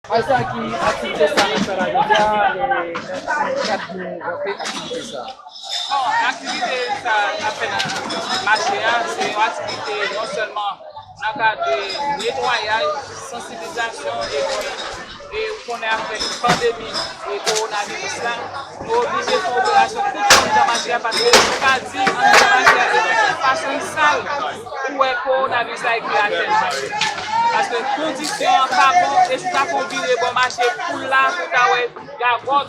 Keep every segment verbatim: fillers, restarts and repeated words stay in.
Ayisyen ki aktivite sa nan fè la jodi a, e, ki kad nou ranpe aktivite sa? Bon, aktivite sa n ap fè nan mache a, se yon aktivite non sèlman nan kad de netwayaj, sansibilizasyon, epi, e, ou konnen avèk pandemi, e, kowonaviris la, nou oblije fè operasyon tout moun nan mache a, paske nou ka di anndan mache a, e, fason l sal, ou wè kowonaviris la eklate nan mache a. Paske kondisyon an pa bon, e si w ta fè yon vire bò mache, pou la, pou w ta wè gagòt,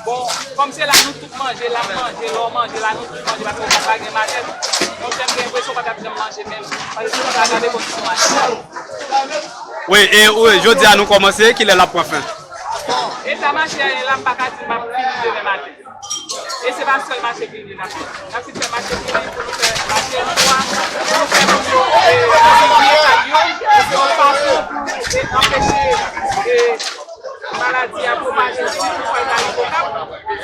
bon, kòm se la nou tout manje, l ap manje, lè w manje la, nou tout manje, paske w pa gen malèt. Monchè, m gen enpresyon w pa t ap janm manje menm. Paske si w ta gade kondisyon mache a. Wi, e, wi, jodi a nou kòmanse, kilè l ap pran fen? Bon, eta mache a ye la, m pa ka di m ap fini demen maten. E se pa sèl mache Green Hill n ap fè. N ap fin fè mache Green Hill pou nou fè mache Woodrow, pou nou fè moun yo, e, vin byen kay yo, yon fason pou, e, anpeche, e, maladi a pwopaje pi vit pou fè l pa repokab.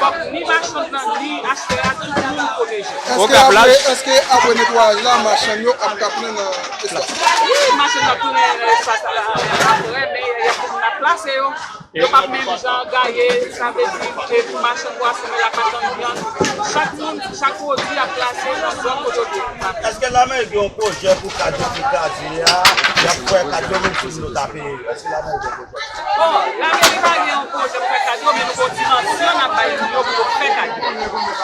Fòk ni machann nan, ni achtè a, tout moun pwoteje. Èske apre, èske apre netwayaj la, machann yo ap ka tounen nan espas la? Wi, machann yo ap tounen nan espas la apre, men y ap, moun ap plase yo. Yo p ap menm jan gaye, sa vle di, e, pou machann pwason yo, y ap atann vyann. Chak moun, chak pwodui ap plase nan zòn kote yo dwe. Èske lameri gen yon pwojè pou kad yo ki kraze a? Y ap fè kad yo menm si nou ta peye yo. Èske lameri gen yon pwojè? Bon, lameri pa gen yon pwojè pou fè kad yo, men nou gen yon dimansyon n ap bay moun yo pou yo fè kad yo.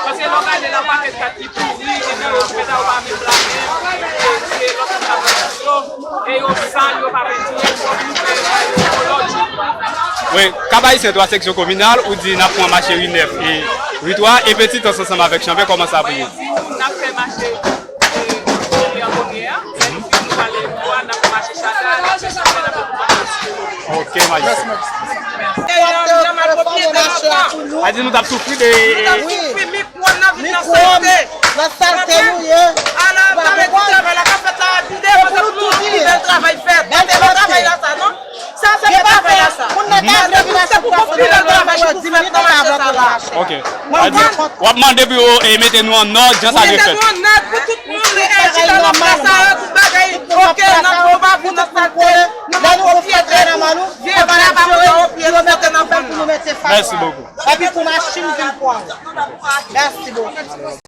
Paske lè w gade la, yon pakèt kad ki pouri, epi yo fè sa, yo pa menm la menm, e se lòt moun k ap fè yo, e yo sal, yo pa pentire, fòk nou fè yo yon lòt jan. Wi, Cap Haïtien twa seksyon kominal, ou di n ap pran mache ri nèf e ri twa, e Petitans ansanm avèk Chanpè, kòman sa pou ye? Mwen di w, n ap fè mache, e, Chanpè an premye a, epi nou pale ri twa, n ap fè mache Chata, n ap fè Chanpè, n ap fè Petitans. Ok, majistra. E, e, nou mal pwopriyete nan tan. A di nou t ap soufri de, nou t ap soufri, Pwòm nan vin nan salte. Nan salte nou ye. Ala, pa mete travay la k ap fèt la, pi devan, se pou nou pi bèl travay fèt. Mete nan travay la sa, non? Sa se pa travay la sa. Moun nan ta vle vin achte plas nan men nou, nou di met nan mache sa la. Ok. W ap mande pou yo, e, mete nou an nòd, jan sa dwe fèt. Mete nou an nòd pou tout moun, e, chita nan plas sa yo, tout bagay, ok, nan pwòp, nan salte, nan pwòpte, vye bra pa pou yo, pye nou mete nan fòn nan. Mèsi bokou. Epi pou machin vin pran. Mèsi bokou.